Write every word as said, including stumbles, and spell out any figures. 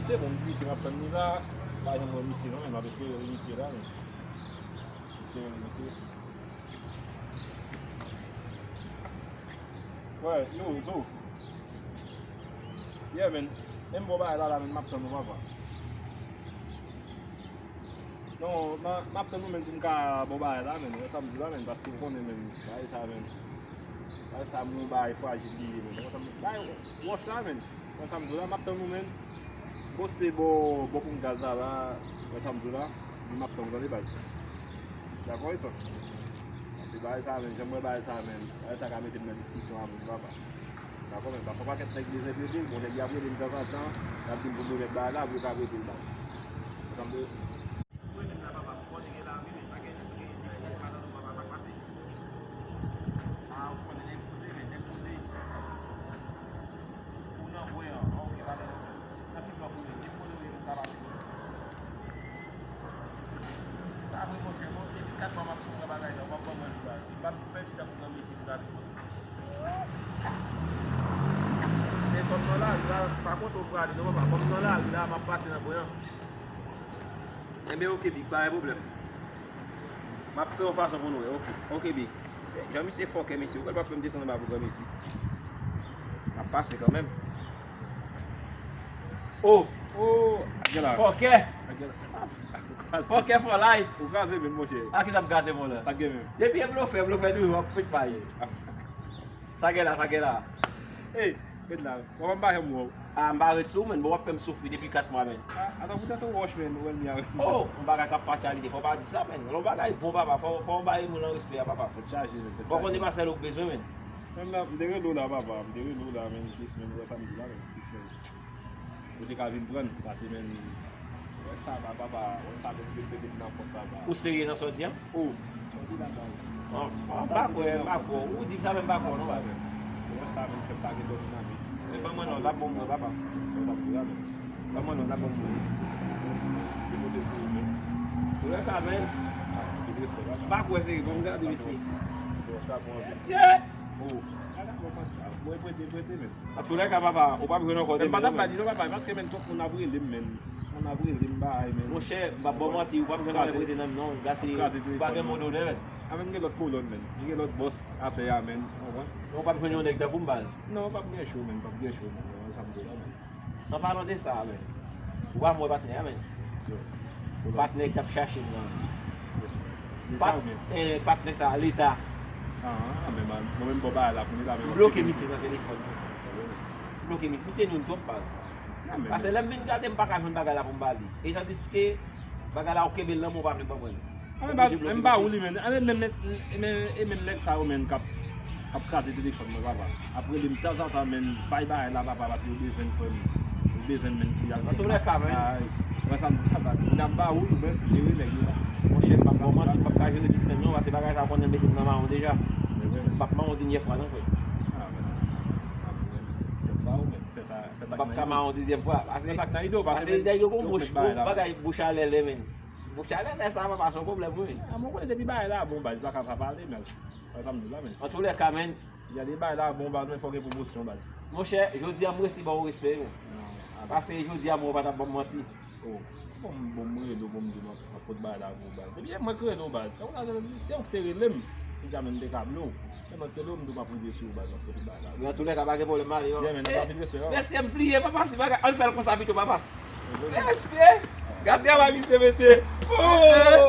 Se bon, m di misye m ap tann li la. Pa janm wè misye non, men m ap eseye rele misye la, men. Eseye rele misye. Wè, yo, Zo. Yeah, man. Menm bò bagay la, la, men m ap tann ou, papa. Non, m a, m ap tann ou menm pou m ka bò bagay la, menm. Wè sa m di la, menm, paske ou konnen, menm, bagay sa, menm. Bagay sa, menm, yon bagay frajil li ye, menm. Wè sa m di, bagay wòch la, menm. Wè sa m di la, m ap tann ou, menm. Poste bò, bò ponp gaz la, la. Wè sa m di la, di m ap tann ou, tande, baz. Dakò, e sa? Paske bagay sa, menm, jan m wè bagay sa, menm. Bagay sa ka mete m nan diskisyon avè w, papa. Dakò, menm, paske yon pakèt nèg bezwen trete l, bon, nèg y ap rele m tanzantan, y ap di m pou m remèt bagay la, pou yo ka prete l, baz. Wè sa m di la? Mwen menm la, papa, m konnen gen lavi, men sa gen, gen, gen, gen, gen, papa, sa k pase? Ah, ou konnen nèg poze, men nèg poze. Ou nan bwè an, ah, ok, pale. Nan ki blòk ou ye? Ki kote ou ye pou m ka pase? Pa vre, monchè, bon, depi kat mwa m ap soufri bagay sa, ou p ap ban mwen jou la. M p ap pèdi tan pou m nan mesi pou ta vin. Men kòm nan lari la, pa kote w prale, non, papa. Kòm nan lari la, m ap pase nan bwè an. Enben, oke, Big, pa gen pwoblèm. M ap fè yon fason pou nou wè. Oke, oke, Big. Se, jan misye fòkè, mesye. Ou kwè l p ap fè m desann anba pou granmesi? M ap pase kanmenm. Oh! Oh! Fòkè! Fòkè for life! Ou kraze menm, monchè. A ki sa m kraze, mon la? Sa gen menm. Depi e blofè, blofè toujou ap pete bay. Sa gen la, sa gen la. Ey, ret la. Kòman m pa janm wè w? Ah, m pa ret sou ou, menn. Bon, w ap fè m soufri depi kat mwa, menn. Ah, ata pou tèt ou wòch, menn, ou wè l ni avè m. Oh, yon bagay k ap fatalite. Fò w pa di sa, menn. Yon bagay bon, papa. Fò, fò w bay moun nan respè a, papa. Tèt chaje, menn, tèt chaje. Fò w konnen pa sèl ou k bezwen, menn. Menm la, m te rele w la, papa. M te rele w la, menn, jis, menn, ou wè sa m di la, menn, jis, menn. Ou te ka vin pran l, pase, menn. Wè sa, papa, papa, wè sa, menn, vin mete m nan pòt, papa. Ou serye nan sa w di an? Oh, sòti la, baz. An, an, m pa kwè, m pa kwè. Ou di m sa, men m pa kwè w non, baz. Se wè sa, menn, fè m pa gen dòmi nan men. Men ban mwen non, l ap bon mwen, papa. Wè sa m di la, menn. Ban mwen non, l ap bon mwen. Depote sou ou, menn. Ou wè ka, menn. Ah, gen respè, papa. M pa kwè, serye, ban m gade, mesye. Se wè sa, bon. Mesye! Oh. Mwen prete, prete, menn. Antoulèka, papa, ou p ap jwenn ankò demen, non, menn. M pa t ap ba li non, papa, paske, menn, twòp moun ap rele m, menn. Moun ap rele m, bay, menn. Monchè, m p ap ba w manti, ou p ap jwenn anyen prete nan m, non. Gasi, ou pa gen mo donè, menn. A, menn, m gen lòt kolòn, menn. M gen lòt bòs atè a, menn. Ou konprann? Non, ou p ap jwenn yon nèg tankou m, baz. Non, ou p ap gen cho, menn, ou p ap gen cho, menn. Ou wè sa m di la, menn. An palan de sa, menn, ou pa mwen patnè a, menn. Patnè k t ap chache m nan. Pat-, eh, patnè sa, Leta. Ah, ah, men mwen menm bò bagay la pou Leta, men m bloke misye nan telefòn mwen. M bloke misye, misye nou twòp baz. Paske lè m vin gade, m pa ka jwenn bagay la pou m ba li. E tandiske bagay la, ou kenbe l nan men w, ou pa vle ban mwen l. Anben, ba, menm ba ou li, menn. Anben, menm, menm, e menm nèg sa yo, menn, k ap, k ap kraze telefòn mwen, papa. Ap rele m tanzantan, menn, bay bagay la, papa, paske yo bezwen m, frè m. Yo bezwen m, menn, pou y al fè match. Antoulèka, menn. Ay, wè sa m di la, baz. Moun ap ba ou, ou menm, jere nèg yo, baz. Monchè, m p ap ba w manti, m p ap ka jere tout nèg, non, paske bagay sa, ou konnen l mete m nan mawon deja. M p ap mawon dènyè fwa, non, frè. Ah, menn. Ah, menn. M p ap ba ou, menn. Fè sa, fè sa k nan ido. M p ap ka mawon dezyèm fwa. Fè sa k nan ido, paske, paske nèg yo gon bouch, gon bagay, bouch alèlè, menn. Bouch alèlè sa, papa, se yon pwoblèm, wi. A, mwen konnen depi bagay la bon, baz, li pa ka pa pale, men wè sa m di la, menn. Antoulèka, menn. Gade bagay la bon, baz, men fò gen pwomosyon, baz. Monchè, jodi a m resi ba w respè, menn. Paske jodi a mwen ou pa t ap ban m manti. Oh, bon, bon, mwen rele w, bon, m di w m ap, m ap pot bagay la pou ou, baz. Depi yè mwen k rele w, baz. Tan w la, se ou k te rele m. Li ka menm te ka ble w. Men mwen te rele w, m di w m ap rive sou ou, baz, m ap pote bagay la. Men antoulèka, pa gen pwoblèm, m ale, non. Yeah, men, anpil respè, papa. Mesye, m pliye, papa, si bagay, ann fè l konsa pito, papa. Mesye, gade travay misye, mesye. Oh!